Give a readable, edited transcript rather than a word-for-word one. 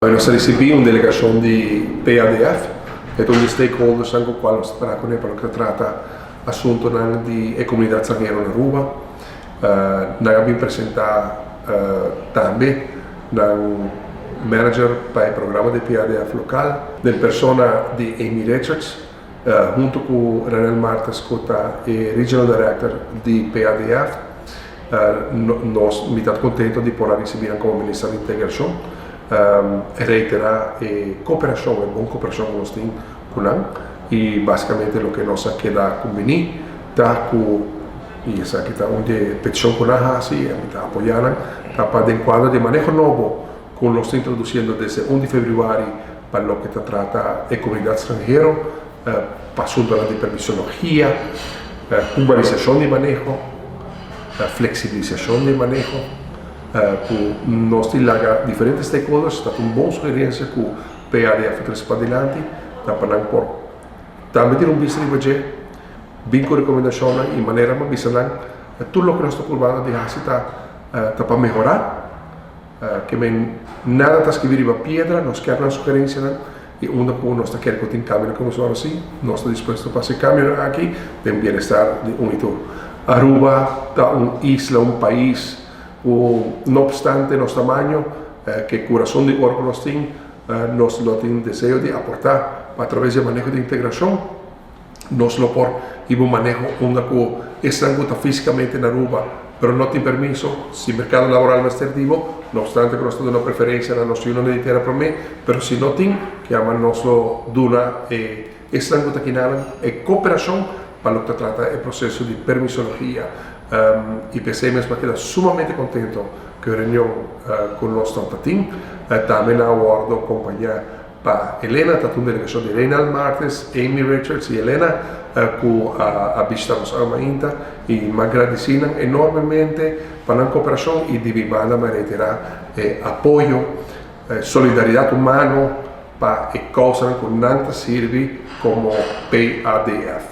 Nos a risibí un delegashon di PADF, e ta un di stakeholdersnan ku kual nos ta traha kuné pa loke ta trata asuntunan di e komunidat stranhero na Aruba. Nan a bin presentá tambe nan manager pa e programa di PADF lokal den persona di Amy Richards huntu ku Renel Martes ku ta e regional director di PADF. Nos mi ta contento di por a ricibi nan como Minister di Integracion. Reitera e cooperacion, e bon cooperacion cu nos tin cu nan y basicamente loke nos a keda cumbini ta cu, y esaki ta un di e peticion cu nan a haci y ami ta apoya nan, ta pa den cuadro di e maneho nobo cu nos ta introduciendo desde 1 di februari pa loke ta trata e comunidad stranhero, pa asuntonan di permisologia, humanisacion di maneho, flexibilisacion di maneho, cu nos tin laga diferente stakeholders, ta un bon sugerencia cu PADF a trece padilanti, ta pa nan por tambe tira un bista riba dje, bin cu recomendacionnan y manera pa bisa nan tur loke nos ta purbando di haci ta ta pa mehora. Ke men nada ta skibi riba piedra, nos kier nan sugerencianan y unda cu nos ta kere cu tin cambionan cu nos wou haci, nos ta dispuesto pa haci cambionan aki den bienestar di un y tur. Aruba ta un isla, un pais cu no obstante nos tamaño, ke curason di oro cu nos tin, nos lo tin deseo di aporta pa atraves di e maneho di integracion, Nos lo por hiba un maneho unda ku esnan ku ta físikamente na Aruba pero no tin permiso, si merkado laboral mester di bo, no opstante ku nos ta duna preferensia na nos yunan di tera promé, pero si no tin, kiama nos lo duna e esnan ku ta kinanan e koperashon pa loke ta trata e proseso di permisologia. I p'esei mes mi a keda sumamente kontento ku e reunion ku nos tabata tin. Tambe nan a wòrdu kompañá Pa Elena ta un delegashon di Reynald Martes, Amy Richards i Elena ku a bishita nos awe mainta i mi a gradisí nan enormemente pa nan koperashon i di mi banda mi a reiterá e apoyo, solidaridat humano pa e kousanan ku nan ta sirbi komo PADF.